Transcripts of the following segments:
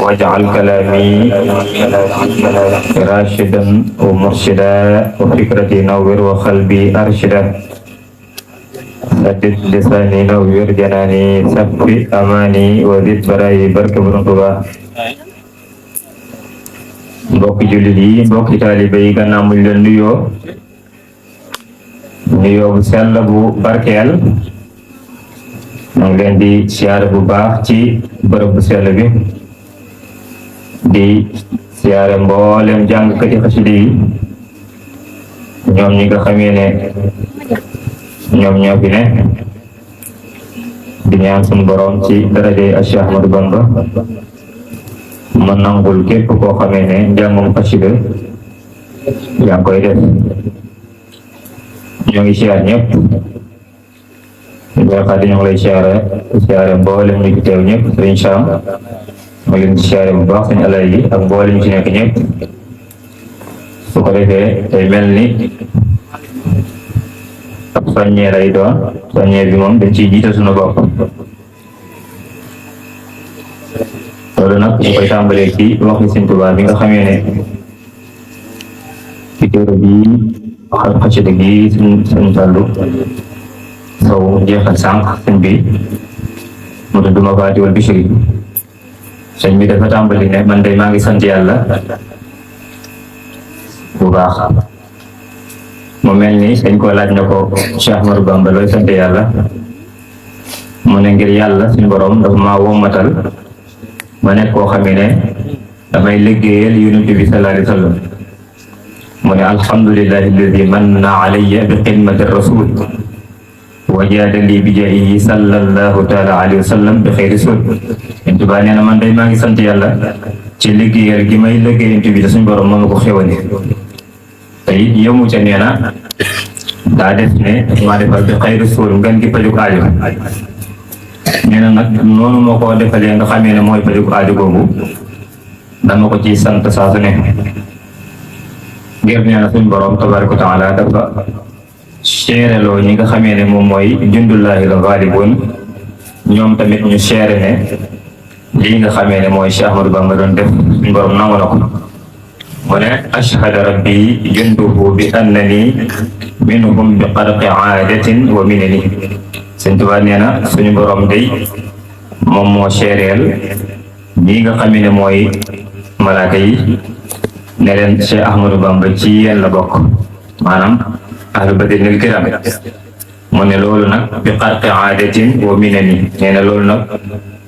واجعل كلامي راشدا ومرشدا وفكرتي نور وقلبي أرشدا سدد لساني نور جناني سفي أماني وزد براي بركة برنطبة mbokki jullit yi mbokki taalibe yi gannaaw mu leen nuyoo bu sell bu barkeel ñu ngi leen di siyaare bu baax ci bërëb bu sell bi di siyaare mboolem jàngkati xasida yi ñoom ñi nga xamee ne ñoom ñoo fi ne di ñaan suñu borom ci daraje Cheikh Ahmadou Bamba ma nangul képp koo xamee ne njàngum xasida yaa ngi koy def ñoo ngi siyaar ñëpp ñoo xam ne ñoo ngi lay siyaare mboolem ñu fi teew ñëpp sëriñ Sam ma leen di siyaare bu baax sëñ alay yi ak mboolem ñu ci nekk ñëpp su ko defee tey mel ni ab soññee lay doon soññee bi moom dañ ciy jiital suñu bopp loolu nag ñu koy tàmbalee ci waxi Sëñ Tuubaa bi nga xamee ne ci téere bi xasida gi suñ Fallu Sow jeexal sànq sëñ bi mu tudd Mafaatihul Bichri sëñ bi dafa tàmbali ne man de maa ngi sant yàlla bu baax mu mel ni dañ ko laaj na ko Cheikh Ahmadou Bamba looy sant yàlla mu ne ngir yàlla suñu borom dafa maa wommatal ma nekk koo xamee ne damay liggéeyal Yonent bi sallallahu alayhi wa sallam mu ne alhamdulillahi alladi manna alayya bi xidmati rasul wa jaadali bi jaahihi sallallahu taala alayhi wa sallam bi xayri sul Sëñ Tuubaa nee na man day maa ngi sant yàlla ci liggéeyal gi may liggéey Yonent bi suñu borom moo ma ko xéwale te it yëmu ca nee na daa def ne maa defal bi xayri sul ngeen gi pajuk aajo nee na nag noonu moo ko defalee nga xamee ne mooy pajuk aajo googu dama ko ci sant saa su ne ngir nee na suñ borom tabaaraka wa taala dafa seereloo ñi nga xamee ne moom mooy jundullahi la gaalibuun ñoom tamit ñu seere ne lii nga xamee ne mooy Cheikh Ahmadou Bamba doon def suñ borom nangu na ko mu ne ashhada rabbi junduhu bi annani minhum bi xarqi aadatin wa minani Sëñ Tuubaa nee na suñu borom day moom moo seereel ñii nga xamee ne mooy malaaka yi ne leen Cheikh Ahmadou Bamba ci yéen la bokk maanaam ahlu badrinil kiram mu ne loolu nag bi xarqi aadatin wa minani nee na loolu nag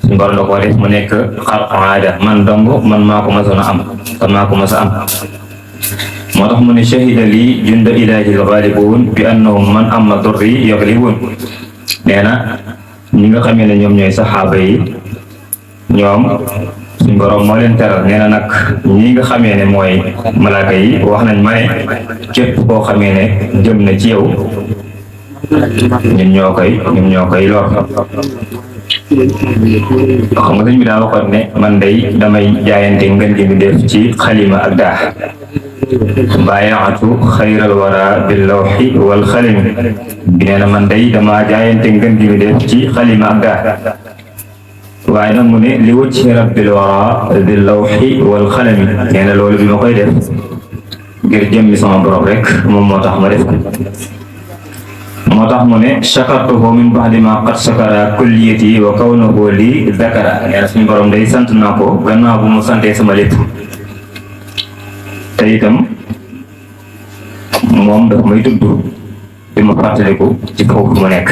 suñu borom da koo def mu nekk xarqi aada man dong man maa ko masoon a am kon maa ko mas a am moo tax mu ne shahida lii junda ilaahil gaalibuun bi annahum man amma durri yaglibuun nee na ñi nga xamee ne ñoom ñooy saxaaba yi ñoom suñ borom moo leen teral nee na nag ñi nga xamee ne mooy malaaka yi wax nañ ma ne képp koo xamee ne jëm na ci yow ñun ñoo koy lor xam nga sëñ bi daa waxoon ne man day damay jaayante ngën gi def ci xalima ak daa baayaatu xayral wara bil lawxi wal xalimi bi nee na man day dama jaayante ngën gi def ci xalima ak daa waaye nag mu ne li wacci rabbil wara bil lawxi wal xalami nee na loolu bi ma koy def ngir jëmmi sama borom rek moom moo tax ma def ko moo tax mu ne shakartuhu min ba'di ma qad shakara kulliyati wa kawnuhu li dakara nee na suñu borom day sant naa ko gannaaw bu mu santee sama lépp te itam moom dafa may tudd di ma fàttaliku ci kaw fi mu nekk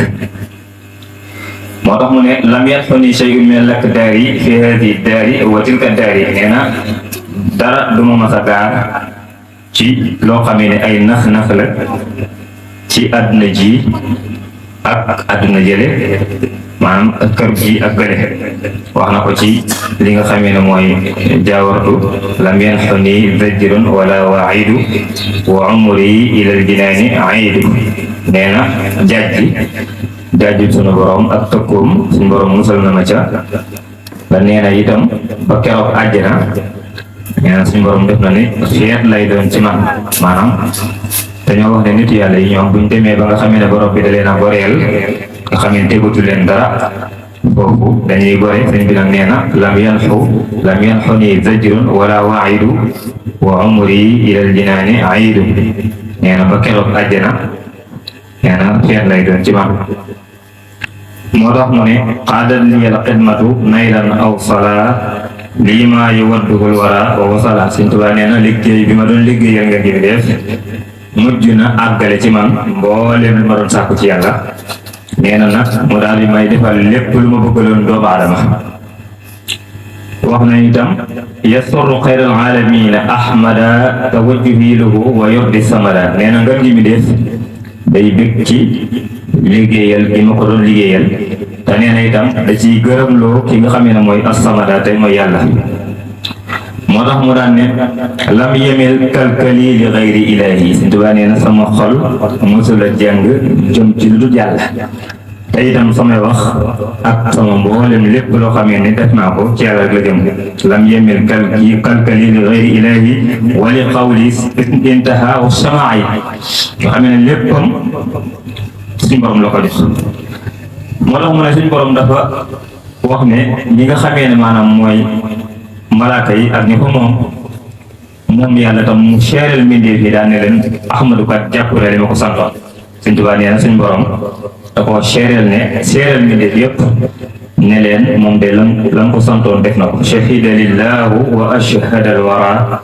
moo tax mu ne lam yadxuni shay'un min al-akdaari fi haadihi daari wa tilka daari nee na dara du ma mas a gaar ci loo xamee ne ay nax-nax la ci àdduna ji ak àdduna jële maanaam kër gi ak gële wax na ko ci li nga xamee ne mooy jaawartu lam yanxuni zajrun wala waidu wa umri ila aljinaani aidu nee na jajji sunu borom ak tëkkoom suñu borom musal na ma ca ba nee na itam ba keroog àjjana nee na suñu borom def na ni feet lay doon ci man maanaam dañoo wax ne nit yàlla yi ñoom buñ demee ba nga xamee ne borom bi da leen a goreel nga xam ne tegutu leen dara foofu dañuy gore. sëñ bi nag nee na lam yanxu ni zajrun wala waidu wa umri ilal jinaani aidu. nee na ba keroog àjjana nee na feet lay doon ci man. moo tax mu ne qaadat liyal xidmatu naylan aw salaa lii maa yuwadduhul wara wa wasala. Sëñ Tuubaa nee na liggéey bi ma doon liggéeyal nga gi def mujj na àggale ci man mbooleem lu ma doon sàkku ci yàlla. nee na nag mu daal di may defal lépp lu ma bëggaloon doomu aadama. wax na itam yasurru xayral aalamiina ahmada tawajjuhi lahu wa yurdi samada. nee na ngën gi mi def day bëgg ci liggéeyal gi ma ko doon liggéeyal te nee na itam da ciy gërëmloo ki nga xamee ne mooy as-samada te mooy yàlla. moo tax mu daan ne lam yemel kalkali li xayri ilaahi. Sëñ Tuubaa nee na sama xol mosula jàng jëm ci lu dul yàlla te itam samay wax ak sama mboolem lépp loo xamee ne def naa ko ci yàlla rek la jëm. lam yemel kalkali li xayri ilaahi wa li qawli intaha samaai. nga xamee ne léppam suñu borom la ko def. moo tax mu ne suñu borom dafa wax ne ñi nga xamee ne maanaam mooy malaaka yi ak ñi ko moom yàlla tam mu seereel mbindeef yi daan ne leen Ahmadu kat jàppale li ma ko santoon. Sëñ Tuubaa nee na suñu borom da koo seereel mbindeef yëpp ne leen moom de lan ko santoon def na ko. shahida lillahu wa ashhada alwara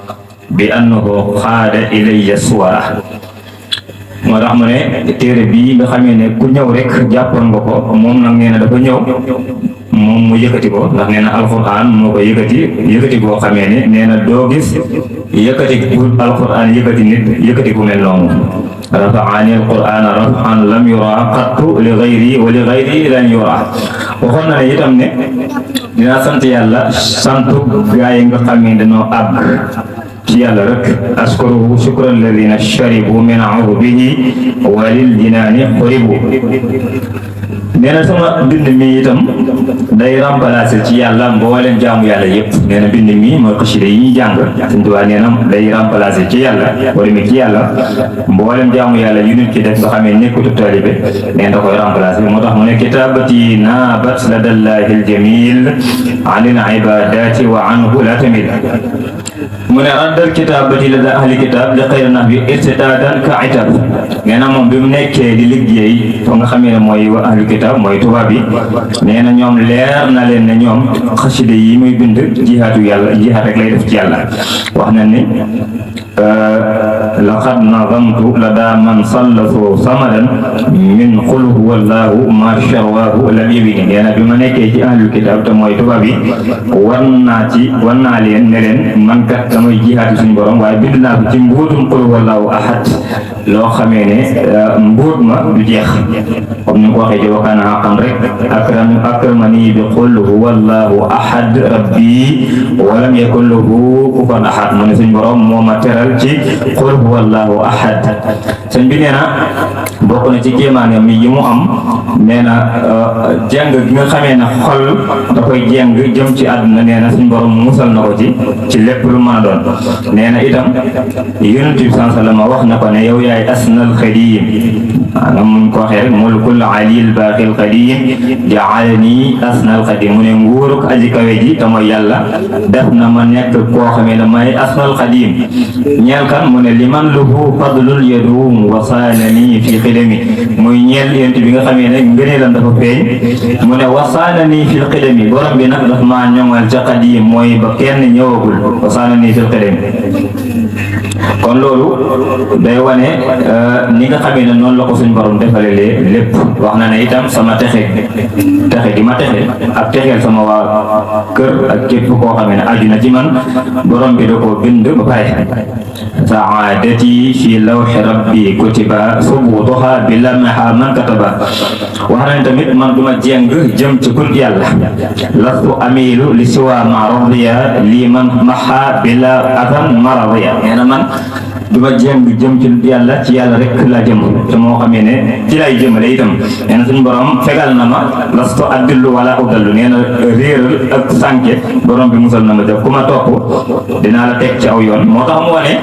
bi annahu xaada ilayya suwara. moo tax mu ne téere bii nga xamee ne ku ñëw rek jàppoon nga ko moom nag nee na dafa ñëw moom mu yëkkati ko ndax nee na alxuraan moo ko yëkkati boo xamee ne nee na doo gis yëkkati bu alxuraan yëkkati nit yëkkati bu mel noonu. rafaani alquraan rafan lam yura qattu li gayri wa li gayri lan yura. waxoon na ne itam ne dinaa sant yàlla santu gaa yi nga xamee ne dañoo àgg ci yàlla rek. askuru shukra alladina sharibu min arubihi walil jinaani quribu. nee na sama bind mi itam day remplacer ci yàlla mboolem jaamu yàlla yëpp. nee na bind mi mooy xasida yi ñuy jàng. Sëñ Tuubaa nee na day remplacer ci yàlla wala mi ci yàlla mboolem jaamu yàlla yu nit ki def nga xamee nekkutub taalibe nee da koy remplacer. moo tax mu ne kitaabati naabat ladallahi aljamil anil ibadati wa anhu la tamil. mu ne raddal kitaabati la da ahli kitaab li xayri nax bi irtidaadan ka itab. nee na moom bi mu nekkee di liggéey fa nga xamee ne mooy wa ahli kitaab mooy tubaab bi nee na ñoom leer na leen ne ñoom xasida yi muy bind jihaatu yàlla jihaat rek lay def ci yàlla. wax na ni laqad nazamtu la daa man sallasu samadan min qul huwa allahu ma sharwahu lam yabini. nee na bi ma nekkee ci ahli kitaab te mooy tubaab bi wan naa leen ne leen man kat damay jihaati suñu borom waaye bind naa ko ci mbóotum qul huwa allahu ahad loo xamee ne mbóot ma du jeex comme ni ko waxee ci wakkaana xaqan rek akramani bi qul huwa allahu ahad rabbi walam yakun lahu kufuwan ahad. mu ne suñu borom moo ma teral ci qul huwa allahu ahad. sëñ bi nee na bokk na ci kéemaane mi yi mu am nee na jàng gi nga xamee ne xol da koy jàng jëm ci àdduna nee na suñu borom musal na ko ci lépp lu mën a doon. nee na itam yonent bi sallallahu alayhi wa sallam wax na ko ne yow yaay asnal xadim. maanaam muñ ko waxee rek mulkul alil baaqil qadim jaalani asnal xadim. mu ne nguuruk aji kawe ji te mooy yàlla def na ma nekk koo xamee ne may asnal xadim ñeel kan mu ne liman lahu fadlul yadum wasaanani fi xidami. muy ñeel yonent bi nga xamee ne ngëneelam dafa feeñ mu ne wasaanani fi xidami. borom bi nag daf maa ñoŋal ca xadim mooy ba kenn ñëwagul wasaanani fi xidami. kon loolu day wane ni nga xamee ne noonu la ko suñ borom defalelee lépp. wax na ne itam sama texe gi ma texe ak texeel sama waa kër ak képp koo xamee ne aju na ci man borom bi da koo bind ba pare. saadati fi lawxi rabbi kutiba subutuha bi lamaha man kataba. wax na ne tamit man duma jeng jëm ci kul yàlla lastu amilu li siwa ma radiya li man maha bila adan maradiya. nee na man duma jéem jëm ci yàlla ci yàlla rek laa jëm te moo xamee ne ci lay jëmale itam. nee na suñu borom fegal na ma lastu addillu wala udallu. nee na réeral ak sànke borom bi musal na ma def ku ma topp dinaa la teg ci aw yoon. moo tax mu wane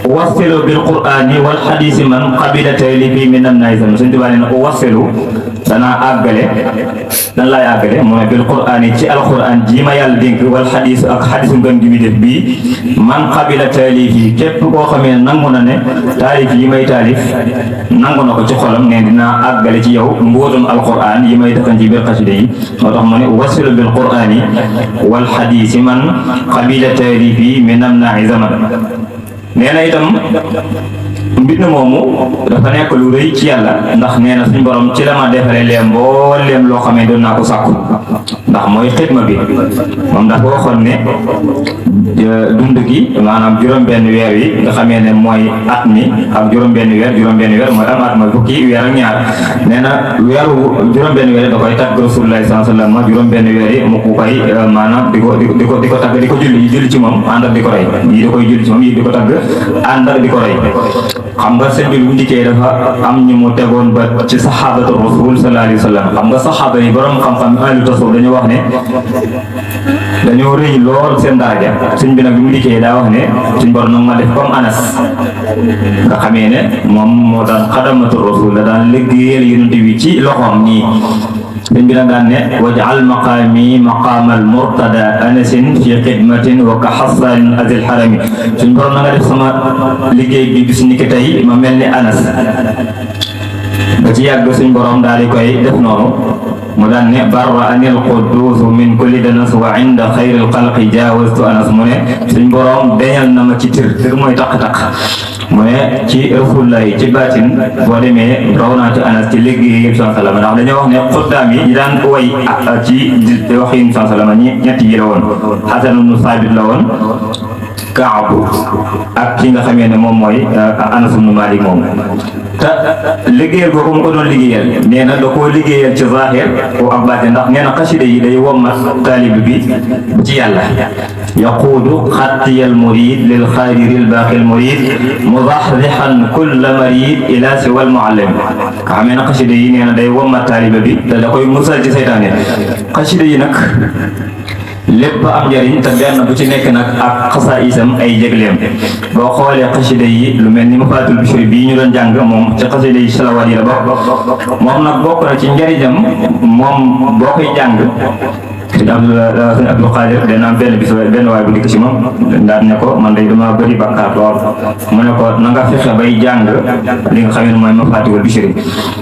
wasilu bil qur'ani wal hadisi man qabila taylifi min an naysam. suñu tubaab nee na wasilu danaa àggale dan laay àggale mu ne bil qur'aan yi ci alquran ji ma yàlla dénk wal xadis ak xadisu ngën gi mi def bii man xabila taalif yi képp koo xamee nangu na ne taalif yi may taalif nangu na ko ci xolam ne dinaa àggale ci yow mbóotum alquran yi may defan ci biir xasida yi moo tax mu ne wasilu bil qur'aan yi wal xadis man xabila taalif yi min amnaa zaman nee na itam mbind moomu dafa nekk lu rëy ci yàlla ndax nee na suñ borom ci la ma defaree leen mbooleem loo xam ne doon naa ko sàkku ndax mooy xidma bi moom dafa waxoon ne dund gi maanaam juróom-benn weer yi nga xamee ne mooy at mi ak juróom-benn weer mooy am at mooy fukki weer ak ñaar nee na weeru juróom-benn weer yi da koy tagg Rasulullah sallallahu alayhi wasallam juróom-benn weer yi mu ko koy maanaam di ko tagg di ko julli ci moom ànd ak di ko rey yi da koy julli ci moom yi di ko tagg ànd ak di ko rey xam nga sëñ bi bu ndikkee dafa am ñu mu tegoon ba ci saxaabatu rasul sallallahu alayhi wa sallam xam nga saxaaba yi borom xam-xam ahlu tasawuf dañu wax ne dañoo rëy lool seen daraja sëñ bi nag bu mu ndikkee daa wax ne suñ borom nag ma def comme Anas nga xamee ne moom moo daan xadamatu rasul la daan liggéeyal yonent bi ci loxoom nii sëñ bi nag daan ne waj'al maqaami maqaamal murtada anasin fi xidmatin wa ka xasan azil harami suñ borom na nga def sama liggéey bi bis ni ki tey ma mel ni Anas ba ci yàgg suñ borom daal di koy def noonu mu daan ne barra anil quddus min kulli danas wa inda xayril xalqi jaawastu Anas mu ne suñ borom deñal na ma ci tir mooy taq-taq mu ne ci Rasulullah yi ci baatin boo demee raw naa ci Anas ci liggéey yëpp sallallahu alayhi wasallam ndax dañoo wax ne xuddaam yi ñi daan way ci wax yi sallallahu alayhi wasallam ñetti yi la woon Hasan ibn Saabit la woon Kaabu ak ki nga xamee ne moom mooy Anas ibn Malik moom te liggéeyal boobu mu ko doon liggéeyal nee na da koo liggéeyal ci zahir ko ak baatin ndax nee na xasida yi day wommat taalib bi ci yàlla yaquudu xattiyal murid lil xaadiril baaxil murid mudaxdixan kulla marid ila siwal muallim nga xamee na xasida yi nee na day wommat taalib bi te da koy musal ci seytaane xasida yi nag lépp am njëriñ te benn bu ci nekk nag ak xasaayisam ay jégleem boo xoolee xasida yi lu mel ni Mafaatul Bichri bii ñu doon jàng moom ci xasida yi salawaat yi la bokk moom nag bokk na ci njëriñam moom boo koy jàng sëñ Abdou Khadir dana am benn waay bu dikk ci moom daan ne ko man day dama bëri bàkkaar lool mu ne ko na nga fexe bay jàng li nga xam ne mooy Mafaatul Bichri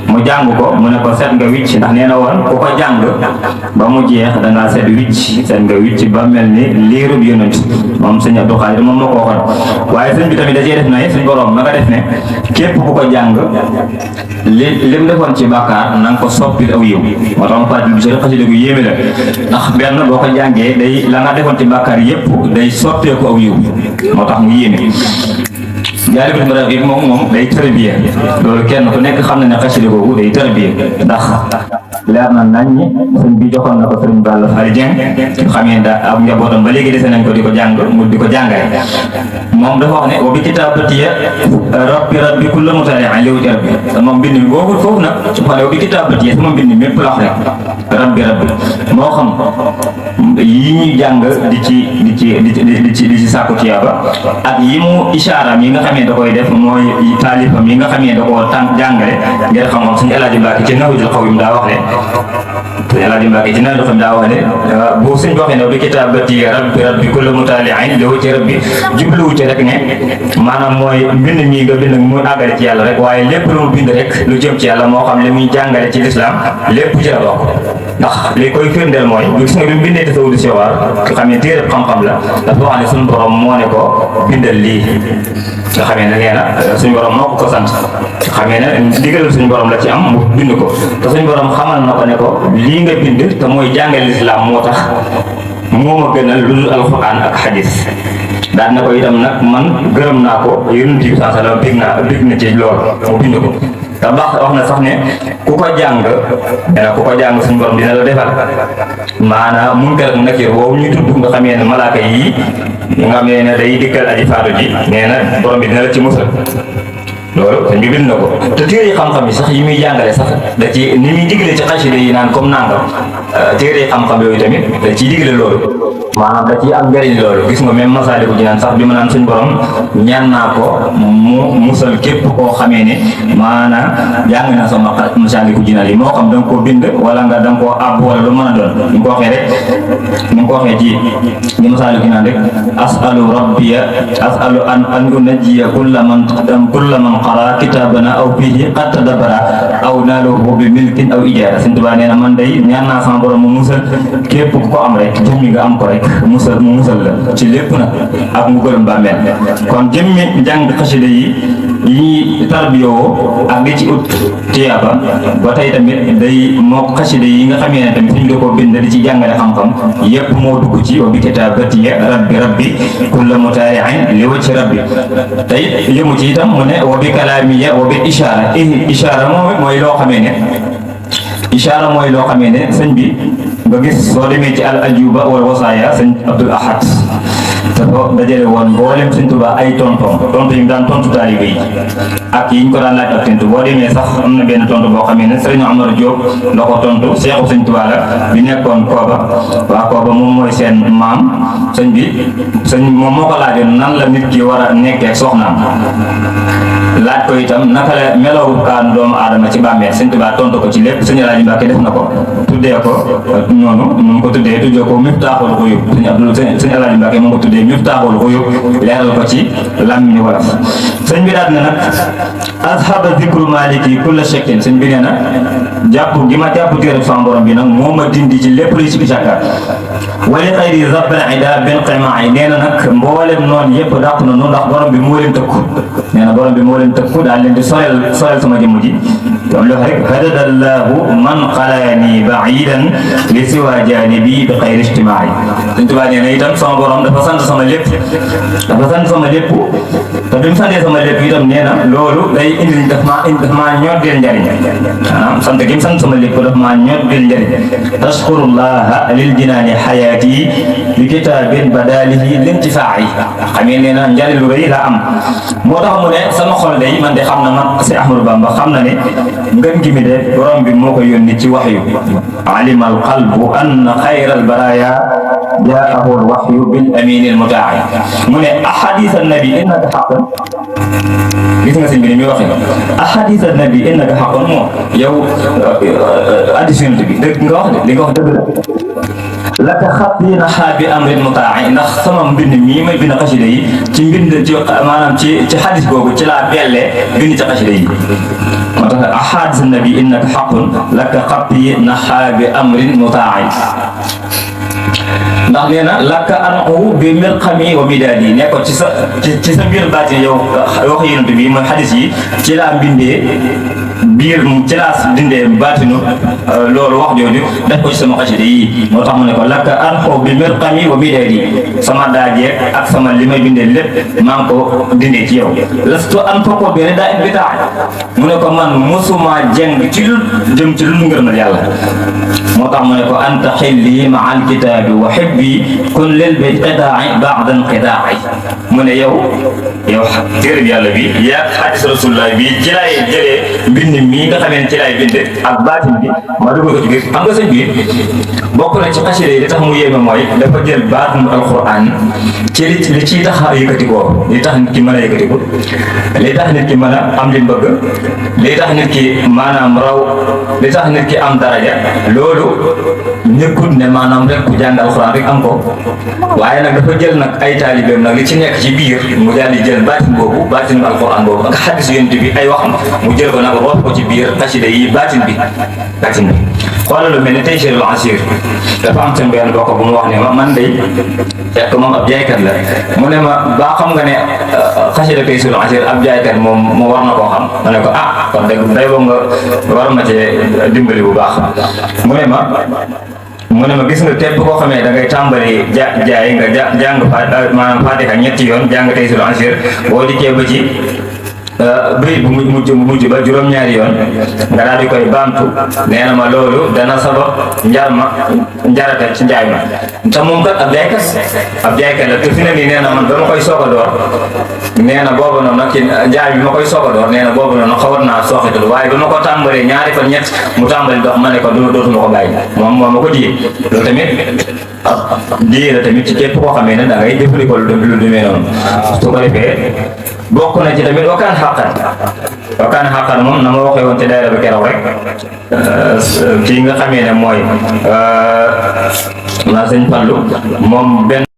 mu jàng ko mu ne ko set nga wicc ndax nee na woon ku ko jàng ba mu jeex dangaa set wicc ba mel ni liirub yonent moom sëñ Abdou Khadir moom moo ko waxoon waaye sëñ bi tamit da cee def na suñ borom na nga def ne képp ku ko jàng li mu defoon ci bàkkaar na nga ko soppil aw yiw moo tax Mafaatul Bichri xasida gu yéeme la ndax benn boo ko jàngee day la nga defoon ci bàkkaar yépp day soppeeku aw yiw moo tax mu yéeme Jaalibatul Maraaxib moom day tarbiya loolu kenn ku nekk xam na ne xasida boobu day tarbiya ndax leer na nañ sëñ bi joxoon na ko sëriñ Balla Fally Dieng xamee da ak njabootam ba léegi dese nañ ko di ko jàng mu di ko jàngale moom dafa wax ne wa bi kitaabatiya rabbi kulla mutali'in li wuti rabbi sama mbind mi boobu foofu nag su xoolee wa bi kitaabatiya sama mbind mi mépp la wax rek rabbi moo xam yi ñuy jàng di ci sàkku tiyaaba ak yi mu ishaaraam yi nga xamee da koy def mooy taalifam yi nga xamee da koo jàngale ngir xamoon suñu El Hadji Mbacke ci Nahjul Qadim daa wax ne suñu El Hadji Mbacke ci Nahjul Qadim daa wax ne bu suñ waxee ne bi kitaabati rabbi kullu mutali'in li wuti rabbi jubluwu ci rek ne maanaam mooy mbind mi nga bind mu àggale ci yàlla rek waaye lépp lu mu bind rek lu jëm ci yàlla moo xam ne muy jàngale ci lislaam lépp ci la bokk ndax li koy firndeel mooy gis nga bi mu bindee tasawudu siwaar nga xam ne téere xam-xam la dafa wax ne suñu borom moo ne ko bindal lii nga xamee ne nee na suñu borom moo ko sant nga xamee ne digalal suñu borom la ci am mu bind ko te suñu borom xamal na ko ne ko lii nga bind te mooy jàngale lislaam moo tax moo ma gënal lu dul alxuraan ak xadis daan na ko itam nag man gërëm naa ko yonent bi sallallahu alayhi wasallam bég na ci lool mu bind ko te baax wax na sax ne ku ko jàng suñu borom dina la defal maanaam munkar ak nakiir boobu ñuy tudd nga xamee ne malaaka yi nga xamee ne day dikkal aji faatu ji nee na borom bi dina la ci musal loolu sëñ bi bind na ko te téere yi xam-xam yi sax yi muy jàngale sax da ci ni muy digle ci xasida yi naan comme nangam téere xam-xam yooyu tamit da ciy digle loolu maanaam da ciy am njëriñ loolu. Gis nga même Masaalikul Jinaan sax bi ma naan suñ borom ñaan naa ko mu musal képp koo xamee ne maanaam jàng na sama Masaalikul Jinaan yi moo xam da nga koo bind wala nga da nga koo àbb wala lu mën a doon ni nga ko waxee rek ni nga ko waxee ci ni Masaalikul Jinaan rek asalu rabbiya asalu an unajjiya kulla man qara kitabana aw fihi qad tadabbara aw naaluhu bi milkin aw ijaara. Sëñ Tuubaa nee na man day ñaan naa sama borom mu musal képp ku ko am rek jëmmi nga am ko rek mu musal la ci lépp nag ak mu gërëm bàmmeel. kon jëmmi njàng xasida yi tarbiyoo ak di ci ut tiyaaba ba tey tamit day moo xasida yi nga xamee ne tamit suñ da koo bind di ci jàngale xam-xam yépp moo dugg ci wa bi kitaabatiya rabbi kulla mutaari'in li wajhi rabbi. tey yëmu ci itam mu ne wa bi kalaamiya wa bi ishaara ishaara mooy loo xamee ne ishaara mooy loo xamee ne sëñ bi nga gis soo demee ci al ajuba wal wasaaya sëñ Abdul Ahad dafa dajale woon mboolem sëñ Tuubaa ay tontu yi mu daan tontu taalibe yi ak yi ñu ko daan laaj ak tontu. boo demee sax am na benn tontu boo xamee ne Sëriñ Amar Diop la ko tontu seexu sëñ Tuubaa la bi nekkoon Kooba waa Kooba moom mooy seen maam sëñ moom moo ko laajoon nan la nit ki war a nekkee ak soxnaam laaj ko itam naka la melowu kaan doomu aadama ci bàmmeel. sëñ Tuubaa tontu ko ci lépp. sëñ Alaaji Mbàkke def na ko tuddee ko noonu nu mu ko tuddee ko Miftaaxul Xuyub. sëñ Alaaji Mbàkke moo ko tuddee Miftaaxul Xuyub leeral ko ci làmmiñu wolof. sëñ bi daal na nag azhaba zikru maliki kulla shakkin. sëñ bi nee na jàpp gi ma jàpp téereb sama borom bi nag moo ma dindi ci lépp luy sikki sàkka wali xayri zabbal ida bil qimaay. nee na nag mboolem noonu yëpp dàq na noonu ndax borom bi moo leen tëkku. nee na borom bi moo leen tëkku daal leen di sorel sama jëmm ji. loolu wax rek hadadallahu man xalaani baidan li siwa janibi bi xayri ijtimaai. Sëñ Tuubaa nee na itam sama borom dafa sant sama lépp te bi mu santee sama lépp itam nee na loolu day indi daf maa ñoddeel njariñ. maanaam sant gi mu sant sama lépp daf maa ñoddeel njariñ. tashkurullaha lil jinaani xayaati bi kitaabin badalihi lintifaa'i. xamee nee na njariñ lu rëy la am. moo tax mu ne sama xol day man de xam na man si Ahmadu Bamba xam na ne ngën gi mi de borom bi moo ko yónni ci waxyu. alima al qalbu anna xayral baraya jaahu al waxyu bil amin al mutaa'i. mu ne ahadith an nabi innaka xaqan. gis nga sëñ bi ni muy waxee ahadith an nabi innaka xaqan moom yow hadiis Yonent bi dëgg nga wax de li nga wax dëgg la laka xattina xaabi amrin mutaa'i. ndax sama mbind mii may bind xasida yi ci mbind ci maanaam ci xadis boobu ci laa bellee bind ci xasida yi. moo tax ahadith an nabi innaka xaqun laka xattina xaabi amrin mutaa'i. ndax nee na lakka anqu bi mirqami wa midaadi ne ko ci sa biir baatin yow wax Yonent bi mooy xadis yi ci laa mbindee biir ci laa dindee baatinu loolu wax jooju def ko ci sama xasida yi. moo tax mu ne ko lakka anqu bi mirqami wa midaadi sama daajeeg ak sama li may bindee lépp maa ngi ko dindee ci yow. lastu anfaqu bi ridaa bi taa. mu ne ko man mosuma jeng ci lu jëm ci lu ngërëmal yàlla. moo tax mu ne ko anta xilli ma al kitaabi wa xibbi kun lil bi qidaai ba'da inqidaai. mu ne yow téere bi yàlla bi yaa xadis rasulullah bi ci laay jëlee mbind mii nga xamee ne ci laay bind ak baatin bi ma dugal ko ci biir. xam nga sëñ bi bokk na ci xasida yi li tax mu yéeme mooy dafa jël baatum alquran ci li ciy tax a yëkkati ko li tax nit ki mën a yëkkati ko li tax nit ki mën a am li bëgg li tax nit ki maanaam raw li tax nit ki am daraja. loolu nekkut ne maanaam rek ku jàng alxuraan rek am ko waaye nag dafa jël nag ay taalibeem nag li ci nekk ci biir mu daal di jël baatin boobu baatin alxuraan boobu ak xadis Yonent bi ay waxam mu jël ko nag roof ko ci biir xasida yi baatin bi. xoolal lu mel ni Taysiirul Asiir dafa am seen benn bokk bu mu wax ne ma man day fekk moom ab jaaykat la mu ne ma ba xam nga ne xasida Taysiirul Asiir ab jaaykat moom moo war na koo xam. ma ne ko kon dëgg day boo nga war ma cee dimbali bu baax. mu ne ma gis nga képp koo xamee da ngay tàmbali jaay nga jàng maanaam Faatiha ñetti yoon jàng Taysiirul Asiir boo dikkee ba ci bëy bu mujj ba juróom-ñaari yoon nga daal di koy baamtu nee na ma loolu dana sabab njarate ci njaay ma te moom kat ab jaaykat la te fi ne nii nee na man ba ma koy soog a door nee na boobu noonu nag ci njaay bi ma koy soog a door nee na boobu noonu xawoon naa sooxitul waaye ba ma ko tàmbalee ñaari fan ñett mu tàmbali dox ma ne ko dootuma ko bàyyi moom moo ma ko diyee loolu tamit diyee la tamit ci képp koo xamee ne da ngay jëfandikoo lu demee noonu su ko defee bokk na ci tamit wakaan xàqan moom na ma waxee woon ci daayira bi keroog rek kii nga xamee ne mooy na sëñ Fallu moom benn